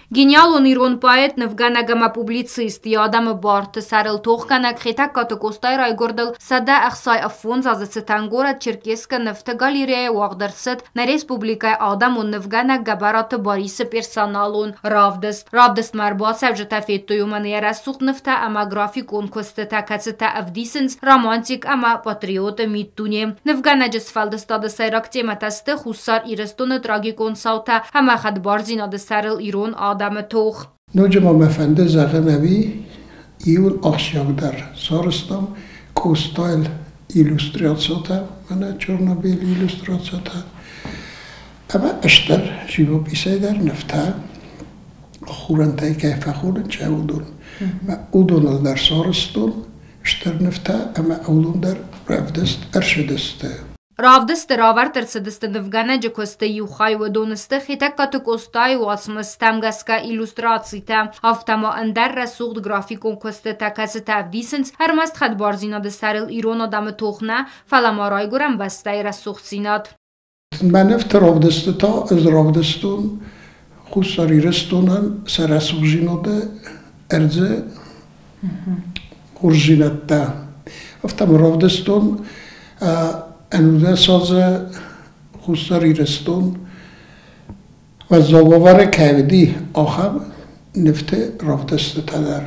Гениалон ирон поэт, нывгӕнӕг ӕмӕ публицист, йӕ адӕмы барты сӕрыл тохгӕнӕг Хетӕгкаты Къостайы райгуырдыл 165 азы цытӕн горӕт Черкесскы нывты галереяйы уагъд ӕрцыд нӕ республикӕйы адӕмон нывгӕнӕг Гӕбӕраты Барисы персоналон равдыст. Равдыстмӕ ӕрбацӕуджытӕ федтой уымӕн йӕ рӕсугъд нывтӕ ӕмӕ графикон куыстытӕ, кӕцытӕ ӕвдисынц романтик ӕмӕ патриоты миддуне. Нывгӕнӕджы сфӕлдыстады сӕйраг темӕтӕ сты Хуссар Ирыстоны трагикон цаутӕ ӕмӕ хӕдбардзинады сӕрыл ирон адӕмы тох. Ноджы ма мӕ фӕнды зӕгъын ӕви иуыл ахсджиагдӕр сарӕзтам Къостайыл иллюстрациятӕ, мӕнӕ Чернобылы иллюстрациятӕ ӕмӕ ӕстӕр живописӕй дӕр нывтӕ, хурӕнтӕй кӕй фӕхонынц, уыдон. Уыдоныл дӕр сарӕзтон стыр нывтӕ ӕмӕ уыдон дӕр равдыст ӕрцыдысты. Равдысты равӕрд ӕрцыдысты нывгӕнӕджы куысты иу хай, уыдон сты Хетӕгкаты Къостайы уацмыстӕм гӕсгӕ иллюстрацитӕ, афтӕ ма ӕндӕр рӕсугъд графикон куыстытӕ, кӕцытӕ ӕвдисынц ӕрмӕст хӕдбардзинады сӕрыл ирон адӕмы тох нӕ, фӕлӕ ма райгуырӕн бӕстӕйы рӕсугъддзинад. Мӕ нывты равдысты та ӕз равдыстон Хуссар Ирыстонӕн сӕ рӕсугъдзинады ӕрдзы хорздзинӕдтӕ. Афтӕ ма равдыстон ӕнудӕс азы Хуссар Ирыстон уӕззау уавӕры кӕй уыди, ахӕм нывты равдыстытӕ дӕр.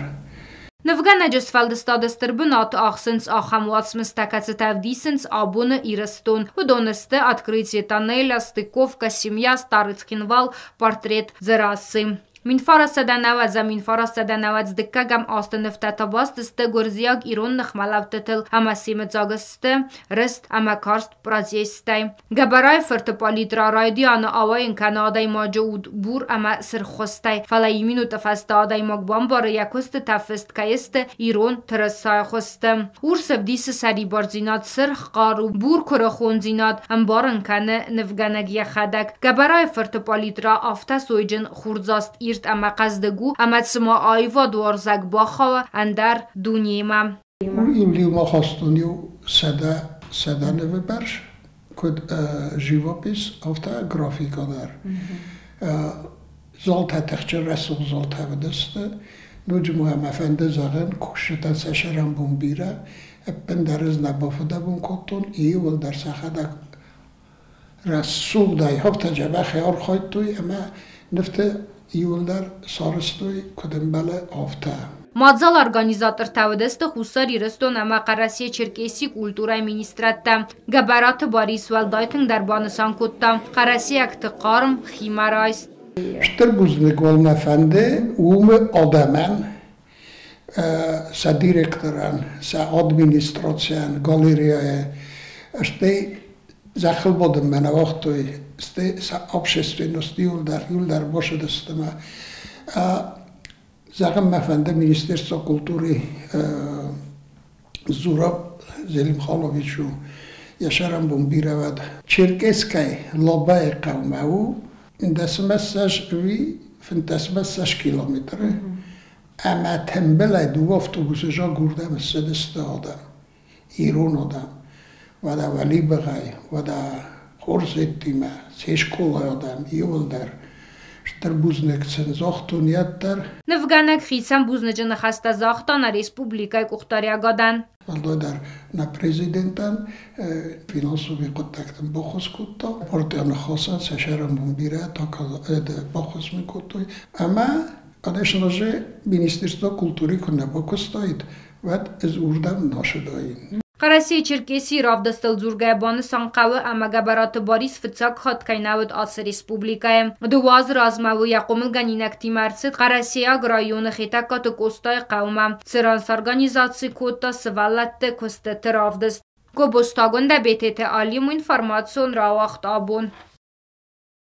Нывгӕнӕджы сфӕлдыстады стыр бынат ахсынц ахӕм уацмыстӕ, кӕцытӕ ӕвдисынц абоны Ирыстон. Уыдон сты «Открытие тоннеля», «Стыковка», «Семья», «Старый Цхинвал», «Портрет Дзерассы». 1990 1992 азты нывтӕ та баст сты гуырдзиаг-ирон ныхмӕлӕудтытыл ӕмӕ семыцаг сты рыст ӕмӕ карст протестӕй. Гӕбӕрайы фырты пъалитра райдианы ауайын кӕны адӕймаджы уд бур ӕмӕ сырххуызтӕй, фӕлӕ иу минуты фӕстӕ адӕймаг бамбары, йӕ куыстытӕ фыст кӕй сты ирон тырысайы хуызты. Урс ӕвдисы сӕрибардзинад, сырх хъару, бур куырыхондзинад, ӕмбарын кӕны нывгӕнӕг йӕхӕдӕг. Гӕбӕрайы фырты пъалитра афтӕ сойджын, хурдзаст, ирд ӕмӕ хъӕздыг у, ӕмӕ цыма аивадуарзӕг бахауа ӕндӕр дунемӕ. Иу хастон иу 100 нывы бӕрц, куыд живопись, афтӕ графикӕ дӕр. Залтӕ тыхджын рӕсугъд залтӕ уыдысты. Ноджы ма мӕ фӕнды зӕгъын, кусджытӕн сӕ сӕрӕнбон бирӕ, ӕппындӕр ӕз нӕ бафыдӕбон кодтон, иууылдӕр сӕхӕдӕг рӕсугъдӕй афтӕ дзӕбӕхӕй архайдтой ӕмӕ нывты иууылдӕр сарӕзтой, куыд ӕмбӕлы, афтӕ. Мадзалы организатортӕ уыдысты Хуссар Ирыстон ӕмӕ Хъӕрӕсе-Черкесийы культурӕйы министрадтӕ. Гӕбӕраты Барис уӕлдай тынгдӕр банысан кодта хъӕрӕсейӕгты хъарм химӕрайст. Стыр бузныг уал мӕ фӕнды уымы адӕмӕн, сӕ директорӕн, сӕ администрацийӕн, галереяйы, стӕй зӕххыл бадынмӕ нӕ уагътой, стӕй сӕ общественность иуылдӕр бацыдысты мӕ. Зӕгъын мӕ фӕнды Министерство культуры Зураб Зелимханович у, йӕ сӕрӕнбон бирӕ уӕд. Черкесскӕй Лобӕйы хъӕумӕ у 11 ӕви 15 километры. Ӕмӕ тымбылӕй дыууӕ автобусы загуырдӕм ссыдысты адӕм, ирон адӕм. Уӕдӕ уӕлибӕхӕй, уӕдӕ хорз йедтимӕ, се скъолайы адӕм иууылдӕр. Стыр бузныг сын загътон уӕддӕр. Нывгӕнӕг хицӕн бузныджы ныхӕстӕ загъта нӕ республикӕйы къухдариӕгадӕн. Уӕлдайдӕр нӕ президентӕн финансовый хъуыддӕгтӕн баххуыс кодта. Партийы ныхасӕн сӕ сӕрӕнбон бирӕ баххуыс мын кодтой. Ӕмӕ, конечно же, Министерство культуры куы нӕ бакуыстаид, уӕд ӕз уырдӕм нӕ ацыдаин. Хъӕрӕсе-Черкесийы равдыстыл дзургӕйӕ банысан хъӕуы ӕмӕ Гӕбӕраты Барис фыццаг хатт кӕй нӕ уыд ацы республикӕйы. Дыууӕ азы размӕ уый йӕ хъомылгӕнинӕгтимӕ ӕрцыд Хъӕрӕсейаг районы Хетӕгкаты Къостайы хъӕумӕ, цыран сорганизаци кодта сывӕллӕтты куыстыты равдыст. Гобозтагондӕ Бететы Алим информацион рауагъд абон.